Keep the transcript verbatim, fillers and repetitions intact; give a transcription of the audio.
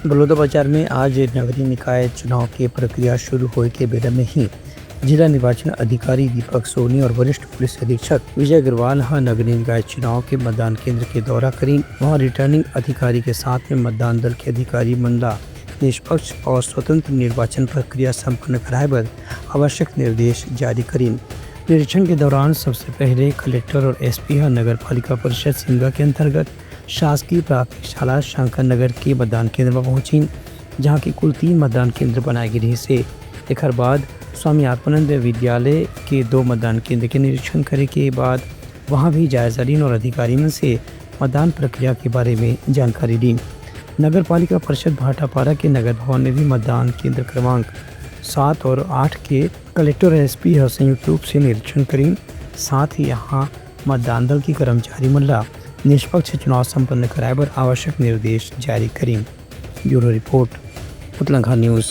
बलौदाबाजार में आज नगरीय निकाय चुनाव के प्रक्रिया शुरू होए के बेरा में ही जिला निर्वाचन अधिकारी दीपक सोनी और वरिष्ठ पुलिस अधीक्षक विजय अग्रवाल ह नगरीय निकाय चुनाव के मतदान केंद्र के दौरा करीन। वहां रिटर्निंग अधिकारी के साथ में मतदान दल के अधिकारी मन ला निष्पक्ष और स्वतंत्र निर्वाचन प्रक्रिया संपन्न कराए बर आवश्यक निर्देश जारी करीन। निरीक्षण के दौरान सबसे पहले कलेक्टर और एसपी ह नगर पालिका परिषद सिमगा के अंतर्गत शासकीय प्राथमिक शाला शंकर नगर के मतदान केंद्र म पहुंचिन, जहां के कुल तीन मतदान केंद्र बनाए गे रिहिस हे। एखर बाद स्वामी आत्मानंद विद्यालय के दो मतदान केंद्र के निरीक्षण करे के बाद वहां भी जायजा लीन और अधिकारी मन से मतदान प्रक्रिया के बारे में जानकारी लीन। नगर पालिका परिषद भाटापारा के नगर भवन में भी मतदान केंद्र क्रमांक सात और आठ के कलेक्टर और एसपी ह संयुक्त रूप से निरीक्षण करीन। साथ ही यहां मतदान दल के कर्मचारी मन ला निष्पक्ष चुनाव संपन्न कराए बर आवश्यक निर्देश जारी करीन। Bureau report, Putlankha news.